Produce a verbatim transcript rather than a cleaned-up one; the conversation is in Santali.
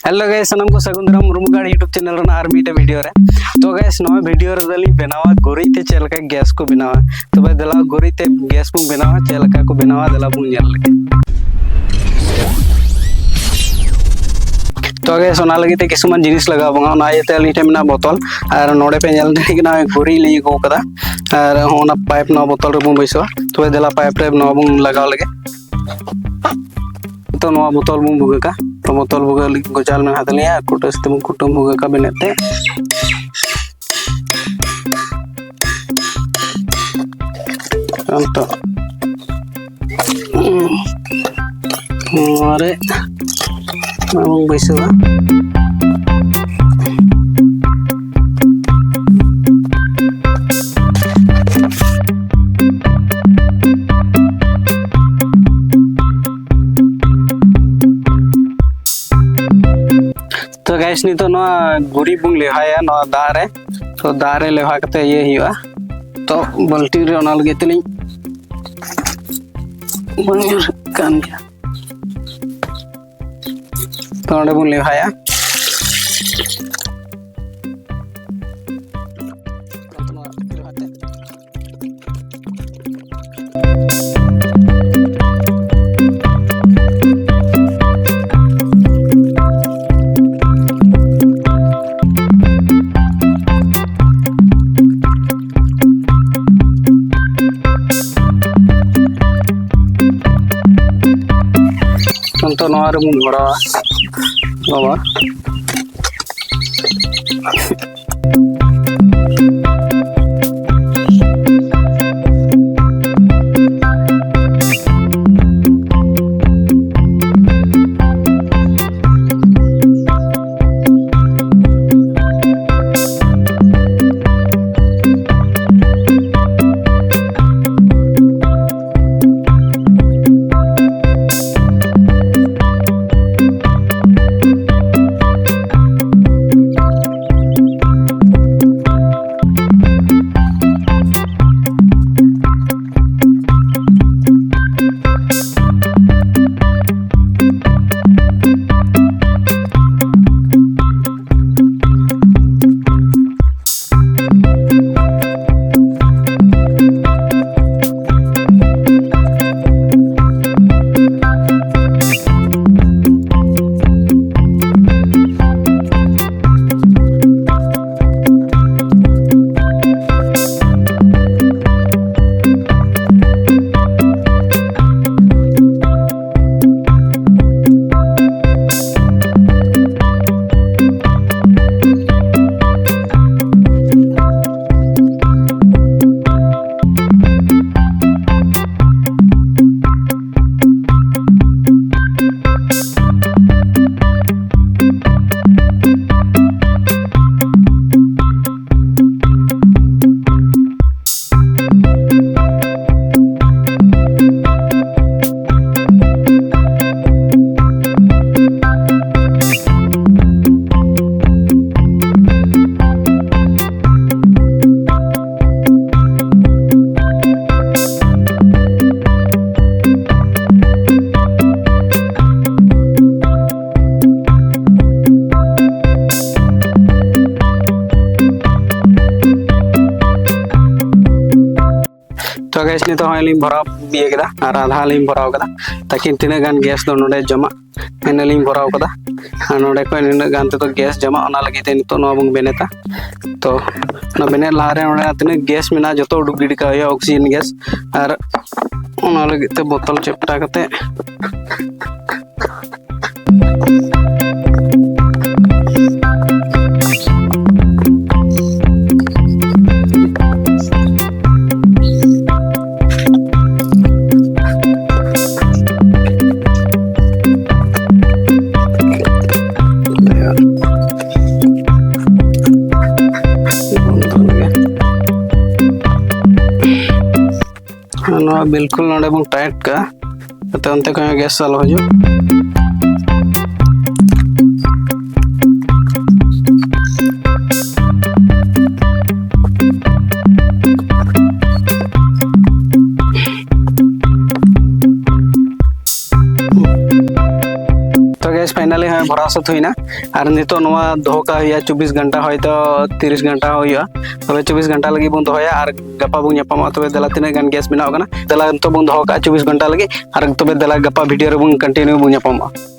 Hello guys, ᱥᱟᱱᱟᱢ ᱠᱚ ᱥᱟᱹᱜᱩᱱ ᱫᱟᱨᱟᱢ ᱨᱩᱢᱩᱜᱟᱲ YouTube channel ᱨᱮᱱᱟᱜ ᱟᱨ ᱢᱤᱫᱴᱮᱱ video ᱨᱮ᱾ ᱛᱚ guys, ᱱᱚᱣᱟ video ᱨᱮᱫᱚ ᱞᱤᱧ ᱵᱮᱱᱟᱣᱟ ᱜᱩᱨᱤᱡ ᱛᱮ ᱪᱮᱫ ᱞᱮᱠᱟ gas ᱠᱚ ᱵᱮᱱᱟᱣᱟ᱾ ᱛᱚᱵᱮ ᱫᱮᱞᱟ ᱜᱩᱨᱤᱡ ᱛᱮ gas ᱵᱚᱱ ᱵᱮᱱᱟᱣᱟ, ᱪᱮᱫ ᱞᱮᱠᱟ ᱠᱚ ᱵᱮᱱᱟᱣᱟ, ᱫᱮᱞᱟ ᱵᱚᱱ ᱧᱮᱞ ᱞᱮᱜᱮ᱾ ᱛᱚ guys, ᱚᱱᱟ ᱞᱟᱹᱜᱤᱫ ᱛᱮ ᱠᱤᱪᱷᱩᱢᱟᱱ ᱡᱤᱱᱤᱥ ᱞᱟᱜᱟᱣ ᱵᱚᱱᱟ᱾ ᱚᱱᱟ ᱤᱭᱟᱹᱛᱮ ᱟᱹᱞᱤᱧ ᱴᱷᱮᱱ ᱢᱮᱱᱟᱜᱼᱟ ᱵᱚᱛᱚᱞ, ᱟᱨ ᱱᱚᱰᱮ ᱯᱮ ᱧᱮᱞ ᱫᱟᱲᱮᱭᱟᱜ ᱠᱟᱱᱟ, ᱜᱩᱨᱤᱡ ᱞᱤᱧ ᱟᱹᱜᱩ ᱠᱟᱫᱟ᱾ ᱟᱨ ᱦᱚᱸ ᱚᱱᱟ pipe ᱱᱚᱣᱟ ᱵᱚᱛᱚᱞ ᱨᱮᱵᱚᱱ ᱵᱟᱹᱭᱥᱟᱹᱣᱟ᱾ ᱛᱚᱵᱮ ᱫᱮᱞᱟ pipe ᱨᱮ ᱱᱚᱣᱟ ᱵᱚᱱ ᱞᱟᱜᱟᱣ ᱞᱮᱜᱮ᱾ ᱛᱚ ᱱᱚᱣᱟ ᱵᱚᱛᱚᱞ ᱵᱚᱱ ᱵᱷᱩᱜᱟᱹᱜᱟ᱾ ᱛᱚ ᱵᱚᱛᱚᱞ ᱵᱷᱩᱜᱟᱹᱜ ᱞᱟᱹᱜᱤᱫ ᱜᱚᱡᱟᱞ ᱢᱮᱱᱟᱜ ᱛᱟᱞᱮᱭᱟ, ᱟᱨ ᱠᱩᱴᱟᱹ ᱥᱟᱛᱮ ᱵᱚᱱ ᱠᱩᱴᱟᱹᱢ ᱵᱷᱩᱜᱟᱹᱜ ᱠᱟᱜ ᱵᱮᱱᱮᱫ ᱛᱮ᱾ ᱱᱤᱛᱚᱜ ᱱᱚᱣᱟ ᱨᱮ ᱱᱚᱣᱟ ᱵᱚᱱ ᱵᱟᱹᱭᱥᱟᱹᱣᱟ᱾ ᱛᱚ guys, ᱱᱤᱛᱚᱜ ᱱᱚᱣᱟ ᱜᱩᱨᱤᱡ ᱵᱚᱱ ᱞᱮᱣᱦᱟᱭᱟ ᱱᱚᱣᱟ ᱫᱟᱜ ᱨᱮ᱾ ᱛᱚ ᱫᱟᱜ ᱨᱮ ᱞᱮᱣᱦᱟ ᱠᱟᱛᱮ ᱤᱭᱟᱹ ᱦᱩᱭᱩᱜᱼᱟ᱾ ᱛᱚ ᱵᱟᱹᱞᱴᱤᱱ ᱨᱮ ᱚᱱᱟ ᱞᱟᱹᱜᱤᱫ ᱛᱮᱞᱤᱧ ᱵᱟᱹᱧ ᱧᱩᱨ ᱠᱟᱱ ᱜᱮᱭᱟ᱾ ᱛᱚ ᱚᱸᱰᱮ ᱵᱚᱱ ᱞᱮᱣᱦᱟᱭᱟ᱾ ᱱᱤᱛᱚᱜ ᱱᱚᱣᱟ ᱨᱮᱵᱚᱱ ᱵᱷᱚᱨᱟᱣᱟ ᱵᱟᱵᱟ᱾ ᱜᱮᱥ ᱱᱤᱛᱚᱜ ᱦᱚᱸ ᱞᱤᱧ ᱵᱷᱚᱨᱟᱣ ᱤᱭᱟᱹ ᱠᱮᱫᱟ ᱟᱨ ᱟᱫᱷᱟ ᱞᱤᱧ ᱵᱷᱚᱨᱟᱣ ᱠᱮᱫᱟ, ᱛᱟᱠᱤ ᱛᱤᱱᱟᱹᱜ ᱜᱟᱱ ᱜᱮᱥ ᱫᱚ ᱱᱚᱰᱮ ᱡᱚᱢᱟᱜ, ᱤᱱᱟᱹ ᱞᱤᱧ ᱵᱷᱚᱨᱟᱣ ᱠᱟᱫᱟ᱾ ᱟᱨ ᱱᱚᱰᱮ ᱠᱷᱚᱱ ᱱᱤᱱᱟᱹᱜ ᱜᱟᱱ ᱛᱮᱫᱚ ᱜᱮᱥ ᱡᱚᱢᱟᱜ, ᱚᱱᱟ ᱞᱟᱹᱜᱤᱫ ᱛᱮ ᱱᱤᱛᱚᱜ ᱱᱚᱣᱟ ᱵᱚᱱ ᱵᱮᱱᱮᱛᱟ᱾ ᱛᱚ ᱚᱱᱟ ᱵᱮᱱᱮᱛ ᱞᱟᱦᱟᱨᱮ ᱱᱚᱰᱮ ᱛᱤᱱᱟᱹᱜ ᱜᱮᱥ ᱢᱮᱱᱟᱜᱼᱟ, ᱡᱚᱛᱚ ᱩᱰᱩᱠ ᱜᱤᱰᱤ ᱠᱟᱜ ᱦᱩᱭᱩᱜᱼᱟ, ᱚᱠᱥᱤᱡᱮᱱ ᱜᱮᱥ᱾ ᱟᱨ ᱚᱱᱟ ᱞᱟᱹᱜᱤᱫ ᱛᱮ ᱵᱳᱛᱚᱞ ᱪᱮᱯᱴᱟ ᱠᱟᱛᱮ ᱱᱚᱣᱟ ᱵᱤᱞᱠᱩᱞ ᱱᱚᱰᱮ ᱵᱚᱱ ᱴᱟᱭᱤᱴ ᱠᱟᱜᱼᱟ, ᱡᱟᱛᱮ ᱚᱱᱛᱮ ᱠᱷᱚᱱ ᱜᱮᱥ ᱟᱞᱚ ᱦᱤᱡᱩᱜ᱾ ᱛᱚ ᱜᱮᱥ ᱯᱷᱟᱭᱱᱟᱞᱤ ᱦᱚᱸ ᱵᱷᱚᱨᱟᱣ ᱥᱟᱹᱛ ᱦᱩᱭᱱᱟ᱾ ᱟᱨ ᱱᱤᱛᱚᱜ ᱱᱚᱣᱟ ᱫᱚᱦᱚ ᱠᱟᱜ ᱦᱩᱭᱩᱜᱼᱟ ᱪᱚᱵᱵᱤᱥ ᱜᱷᱚᱱᱴᱟ, ᱦᱚᱭᱛᱳ ᱛᱤᱨᱤᱥ ᱜᱷᱚᱱᱴᱟ ᱦᱚᱸ ᱦᱩᱭᱩᱜᱼᱟ᱾ ᱛᱚᱵᱮ ᱪᱚᱵᱵᱤᱥ ᱜᱷᱚᱱᱴᱟ ᱞᱟᱹᱜᱤᱫ ᱵᱚᱱ ᱫᱚᱦᱚᱭᱟ ᱟᱨ ᱜᱟᱯᱟ ᱵᱚᱱ ᱧᱟᱯᱟᱢᱚᱜᱼᱟ᱾ ᱛᱚᱵᱮ ᱫᱮᱞᱟ ᱛᱤᱱᱟᱹᱜ ᱜᱟᱱ ᱜᱮᱥ ᱵᱮᱱᱟᱣ ᱠᱟᱱᱟ, ᱫᱮᱞᱟ ᱱᱤᱛᱚᱜ ᱵᱚᱱ ᱫᱚᱦᱚ ᱠᱟᱜᱼᱟ ᱪᱚᱵᱵᱤᱥ ᱜᱷᱚᱱᱴᱟ ᱞᱟᱹᱜᱤᱫ, ᱟᱨ ᱛᱚᱵᱮ ᱫᱮᱞᱟ ᱜᱟᱯᱟ ᱵᱷᱤᱰᱤᱭᱳ ᱨᱮᱵᱚᱱ ᱠᱚᱱᱴᱤᱱᱤᱭᱩ ᱵᱚᱱ ᱧᱟᱯᱟᱢᱚᱜᱼᱟ᱾